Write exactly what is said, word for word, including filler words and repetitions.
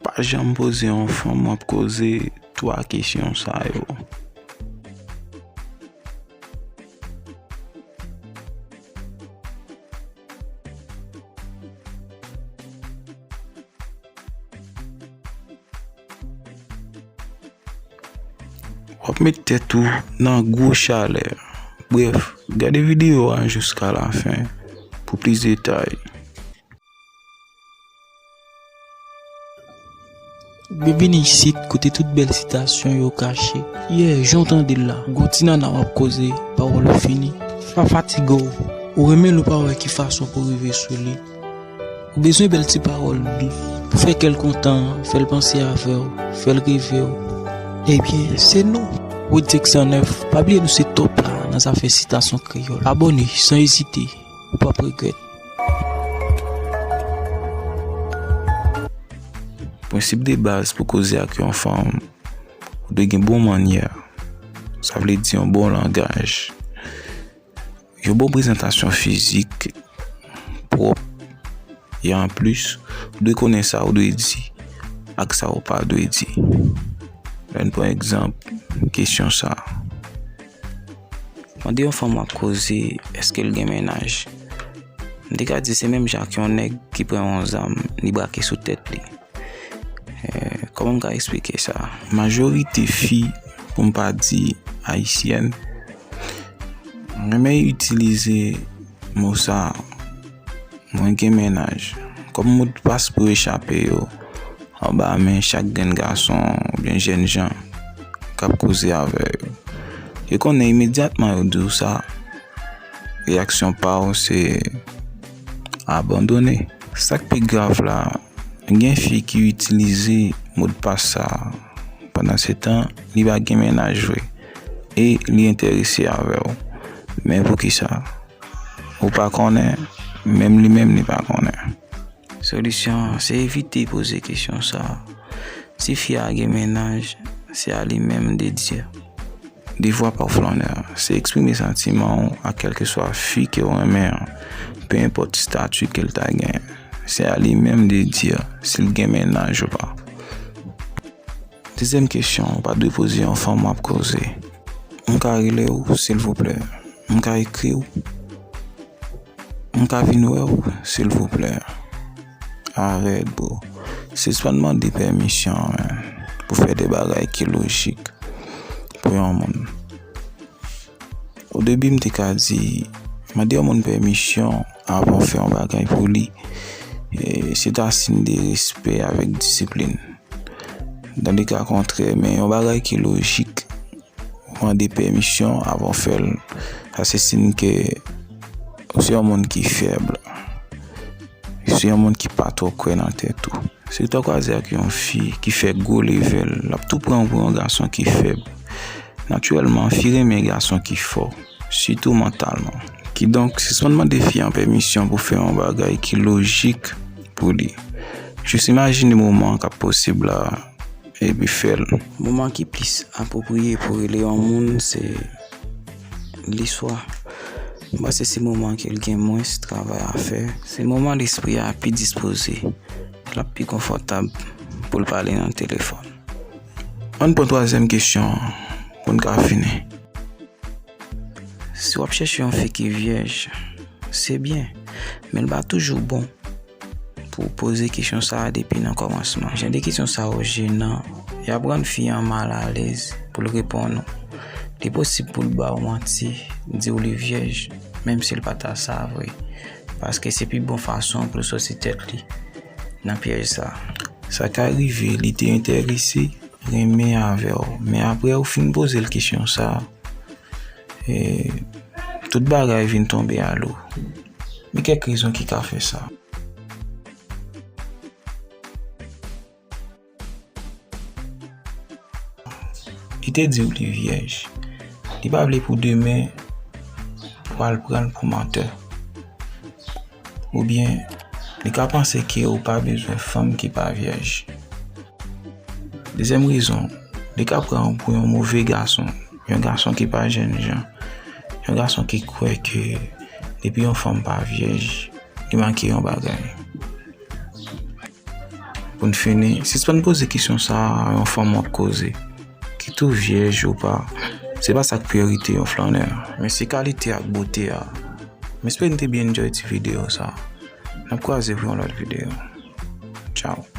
Pa janm poze yon fanm w ap koze twa kesyon sa yo. W ap met tèt ou nan gwo chalè. Brèf, gade videyo a jiska lafen pou plis detay. Byenvini isit, kote tout bèl sitasyon yo kache. Yeah, jan w tande l la, gon ti nana w ap koze, pawòl ou fini. Pa fatige w, ou renmen l ou pa wè ki fason pou rive sou li. Ou bezwen bèl ti pawòl dous pou fè kè l kontan, fè l panse avè w, fè l reve w. Ebyen, se nou. Wid Six cent neuf, pa bliye nou se top la nan zafè sitasyon kreyòl. Abòne san ezite, ou p ap regrèt. Prensip de baz pou koze ak yon fanm, ou dwe gen bon mannyè. Sa vle di yon bon langaj. Yon bon prezantasyon fizik, pwòp, e anplis, ou dwe konnen sa ou dwe di ak sa ou pa dwe di. Ann pran egzanp kesyon sa a. Mande yon fanm w ap koze, èske l gen mennaj? M te ka di se menm jan ak yon nèg ki pran yon zam, li brake sou tèt li. Eh, kòman m ka eksplike sa? Majorite fi, pou m pa di ayisyèn, renmen itilize mo sa, "Mwen gen mennaj," kòm modpas pou yo chape yo anba men chak grenn gason oubyen jènjan k ap koze avè yo. Yo konnen imedyatman yo di w sa, reyaksyon pa w se abandone. Sa k pi grav la, gen fi ki itilize modpas sa a. Pandansetan, li pa gen mennaj vre e li enterese avè w. Men poukisa? Ou pa konnen, menm li menm li pa konnen. Solisyon an, se evite poze kesyon sa a. Si fi a gen mennaj, se a li menm de di. Devwa pa w flannè, se eksprime santiman w a kèlkeswa fi ke w renmen an, pe enpòt estati ke l ta genyen. Se a li menm de di si l gen mennaj ou pa. Dezyèm kesyon, ou pa dwe poze yon fanm w ap koze. M ka rele w, silvouplè? M ka ekri w? M ka vin wè w, silvouplè? Arèt, bro. Sispann mande pèmisyon, men, pou fè de bagay ki lojik pou yon moun. O debi, m te ka di, mande yon moun pèmisyon avan w fè yon bagay pou li, e, se ta siy de respè avèk disiplin. Dan de ka kontrè, men yon bagay ki lojik, ou mande pèmisyon avan w fè l, sa se siy ke ou se yon moun ki fèb. Ou se yon moun ki pa twò kwè nan tèt ou. Si w ta kwaze ak yon fi ki fè gwo levèl, l ap tou pran w pou yon gason ki fèb. Natirèlman, fi renmen gason ki fò, sitou mantalman. Kidonk, sispann mande fi an pèmisyon pou fè yon bagay ki lojik pou li. Jis imajine moman k ap posib la, epi fè l. Moman ki plis apwopriye pou rele yon moun se leswa. M panse se moman ke l gen mwens travay a fè. Se moman lespri a pi dispoze. L ap pi konfòtab pou l pale nan telefòn. Ann pran twazyèm kesyon an pou n ka fini. Si w ap chèche yon fi ki vyèj, se byen, men l pa toujou bon pou w poze kesyon sa a depi nan kòmansman. Jan de kesyon sa yo jenan, y ap rann fi an malalèz pou l reponn ou. Li posib pou l ba w manti, di w li vyèj, menm si l pa ta sa vre, paske se pi bon fason pou l soti tèt li nan pyèj sa. Sa ka rive li te enterese, renmen avè w, men apre ou fin poze l kesyon sa, e, tout bagay vin tonbe a lou. Men kèk rezon ki ka fè sa. Li te di w li vyèj. Li pa vle pou demen ou al pran l pou mantè. Oubyen, li ka panse ke ou pa bezwen fanm ki pa vyèj. Dezyèm rezon, li ka pran w pou yon move gason, yon gason ki pa jènjan, yon gason ki kwè ke depi yon fanm pa vyèj, li manke yon bagay. Pou n fini, sispann poze kesyon sa a yon fanm w ap koze. Kit ou vyèj ou pa, se pa sa k priyorite yon flannè. Men se kalite ak bote a. M espere n te byen enjoy ti videyo sa. N ap kwaze pou yon lòt videyo. Tchao.